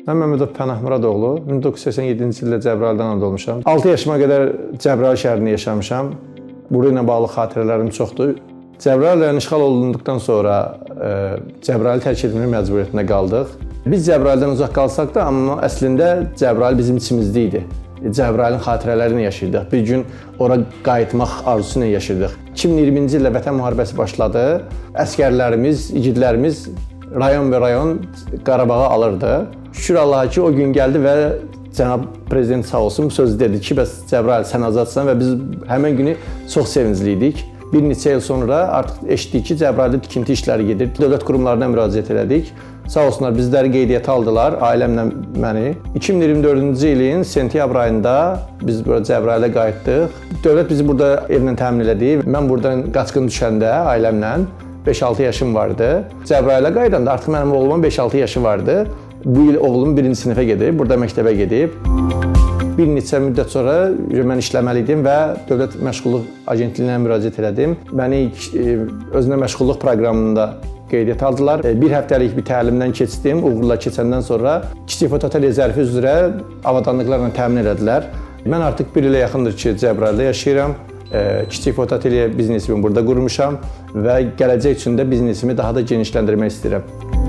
Mən Məmmədov Pənah Muradoğlu, 1987-ci ildə Cəbrayılda anadan olmuşam. 6 yaşıma qədər Cəbrayıl şəhərində yaşamışam. Bura ilə bağlı xatirələrim çoxdur. Cəbrayıl rayonu işğal olunduqdan sonra Cəbrayılı tərk etmək məcburiyyətində qaldıq. Biz Cəbrayıldan uzaq qalsaq da, amma əslində Cəbrayıl bizim içimizdə idi. Cəbrayılın xatirələrini yaşayırdıq. Bir gün ora qayıtmaq arzusu ilə yaşayırdıq. 2020-ci ildə Vətən müharibəsi başladı. Əskərlərimiz, igidlərimiz rayon və rayon Qarabağı alırdı. Şükür Allaha ki, o gün gəldi və cənab prezident sağ olsun söz dedi ki, bəs Cəbrayıl sən azadsan və biz həmin günü çox sevincli idik. Bir neçə il sonra artıq eşitdik ki, Cəbrayılda tikinti işləri gedir. Dövlət qurumlarına müraciət elədik. Sağ olsunlar bizləri qeydiyyata aldılar, ailəmlə məni. 2024-cü ilin sentyabr ayında biz bura Cəbrayıla qayıtdıq. Dövlət bizi burada evlə təmin elədi. Mən buradan qaçqın düşəndə ailəmlə 5-6 yaşım vardı. Cəbrayıla qayıdanda artıq mənim oğlumun 5-6 yaşı vardı. Bu il oğlum birinci sinifə gedib, burada məktəbə gedib. Bir neçə müddət sonra mən işləməli idim və Dövlət Məşğulluq Agentliyinə müraciət elədim. Məni özünə məşğulluq proqramında qeydiyyata aldılar. Bir həftəlik bir təlimdən keçdim. Uğurla keçəndən sonra kiçik fotoatelye zərfi üzrə avadanlıqlarla təmin elədilər. Mən artıq bir ilə yaxındır ki, Cəbrayılda yaşayıram. Kiçik fotoatelye biznesimi burada qurmuşam və gələcək üçün də biznesimi daha da genişləndirmək istəyirəm.